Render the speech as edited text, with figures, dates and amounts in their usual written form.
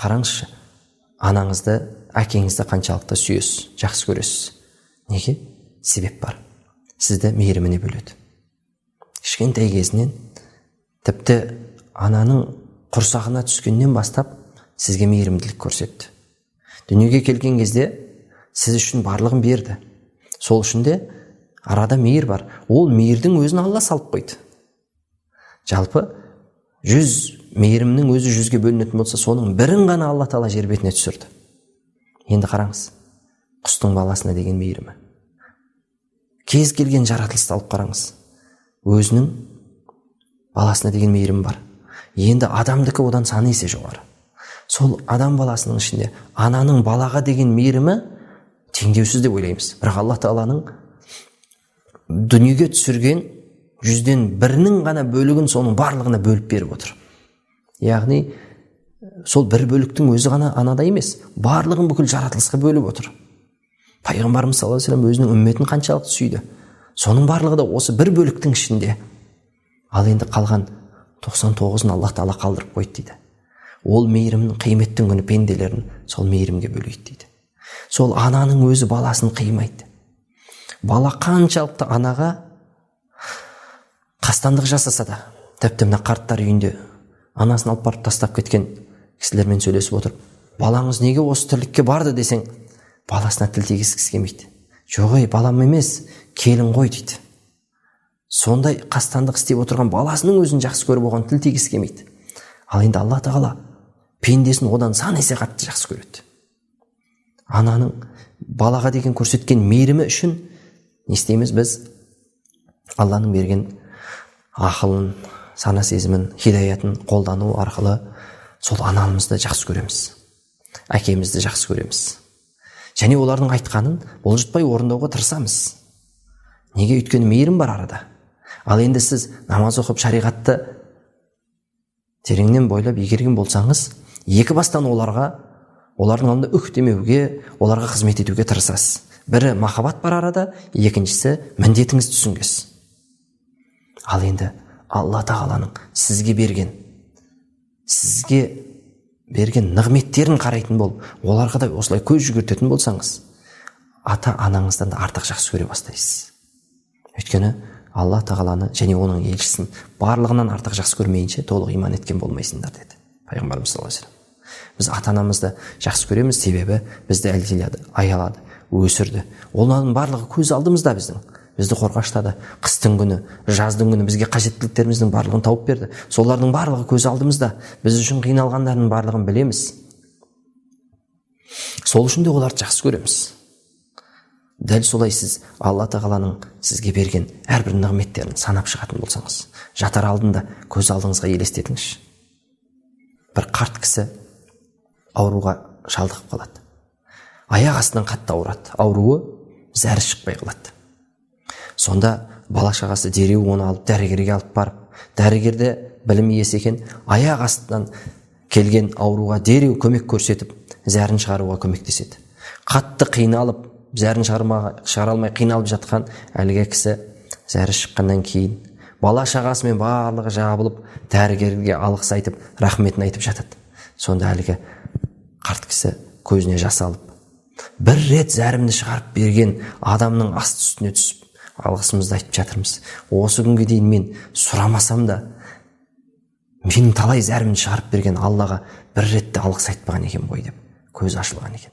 Қараңызшы, анаңызды, әкеңізді қаншалықты сүйесіз, жақсы көресіз. Неге? Себеп бар. Сізді мейіріміне бөледі. Кішкентай кезінен, тіпті ананың құрсағына түскеннен бастап сізге мейірімділік көрсетті. Дүниеге келген кезде сіз үшін барлығын берді. Сол үшін де арада мейір бар. Ол мейірдің өзін Алла салып қойды. Жалпы 100 мейірімнің өзі 100-ге бөлінетін болса, соның бірін ғана Алла тағала жер бетіне түсірді. Енді қараңыз, құстың баласына деген мейірімі. Кез келген жаратылысты алып қараңыз, өзінің баласына деген мейірімі бар. Енді адамдікі одан сан есе жоғары. Сол адам баласының ішінде ананың балаға деген мейірімі теңдеусіз деп ойлаймыз. Бірақ Алла тағаланың дүниеге түсірген 1/1 ғана бөлігін соның барлығына бөліп беріп отыр. Яғни сол бір бөліктің өзі ғана анада емес, барлығын бүкіл жаратылысқа бөліп отыр. Пайғамбарымыз саллаллаху алейхи вассалам өзінің үмметін қаншалықты сүйді, соның барлығы да осы бір бөліктің ішінде. Ал енді қалған 99-ын Аллах тағала қалдырып қойды дейді. Ол мейірімнің қияметтің күні пенделерін сол мейірімге бөлейді дейді. Сол ананың өзі баласын қимайды. Бала қаншалықты анаға қастандық жасаса да, тіпті мына қарттар үйінде анасын алып барып тастап кеткен кісілермен сөйлесіп отырып, балаңыз неге осы тірлікке барды десең, баласына тіл тигізгісі келмейді. Жоқ ей, балам емес, келін ғой дейді. Сондай қастандық істеп отырған баласының өзін жақсы көріп, оған тіл тигізгісі келмейді. Ал енді Алла тағала пендесін одан сан есе қатты жақсы көреді. Ананың балаға деген көрсеткен мейірімі үшін не істейміз біз? Алланың берген ақылын, сана сезімін, хидаятын қолдану арқылы сол анамызды жақсы көреміз, әкемізді жақсы көреміз. Және олардың айтқанын бұлжытпай орындауға тырысамыз. Неге? Өйткені мейірім бар арада. Ал енді сіз намаз оқып, шариғатты тереңнен бойлап игерген болсаңыз, екі бастан оларға, олардың алдында үх демеуге, оларға қызмет етуге тырысасыз. Бірі махаббат бар арада, екіншісі міндетіңізді түсінгенсіз. Ал енді Алла тағаланың сізге берген нығметтерін қарайтын болып, оларға да осылай көз жүгіртетін болсаңыз, ата анаңыздан да артық жақсы көре бастайсыз. Өйткені Алла тағаланы және оның елшісін барлығынан артық жақсы көрмейінше толық иман еткен болмайсыңдар деді пайғамбарымыз саллаллаху алейхи вассалам. Біз ата анамызды жақсы көреміз, себебі бізді әлдиледі, аялады, өсірді. Олардың барлығы көз алдымызда біздің. Бізді қорғаштады. Қыстың күні, жаздың күні бізге қажеттіліктеріміздің барлығын тауып берді. Солардың барлығы көз алдымызда. Біз үшін қиналғандардың барлығын білеміз. Сол үшін де оларды жақсы көреміз. Дәл солай сіз Алла тағаланың сізге берген әрбір нығметтерін санап шығатын болсаңыз, жатар алдында көз алдыңызға елестетіңізші. Бір қарт кісі ауруға шалдығып қалады. Аяқ астынан қатты ауырады. Ауруы зәрі шықпай қалады. Сонда бала шағасы дереу оны алып дәрігерге алып барып, дәрігер де білім иесі екен, аяқ астынан келген ауруға дереу көмек көрсетіп, зәрін шығаруға көмектеседі. Қатты қиналып, зәрін шығара алмай қиналып жатқан әлгі кісі зәрі шыққаннан кейін бала шағасымен барлығы жабылып, дәрігерге алғыс айтып, рахметін айтып жатады. Сонда әлгі қарт кісі көзіне жас алып, бір рет зәрімді шығарып берген адамның асты үстіне түсіп, алғысымызды айтып жатырмыз. Осы күнге дейін мен сұрамасам да, менің талай зәрімді шығарып берген Аллаға бір рет те алғыс айтпаған екен ғой деп көзі ашылған екен.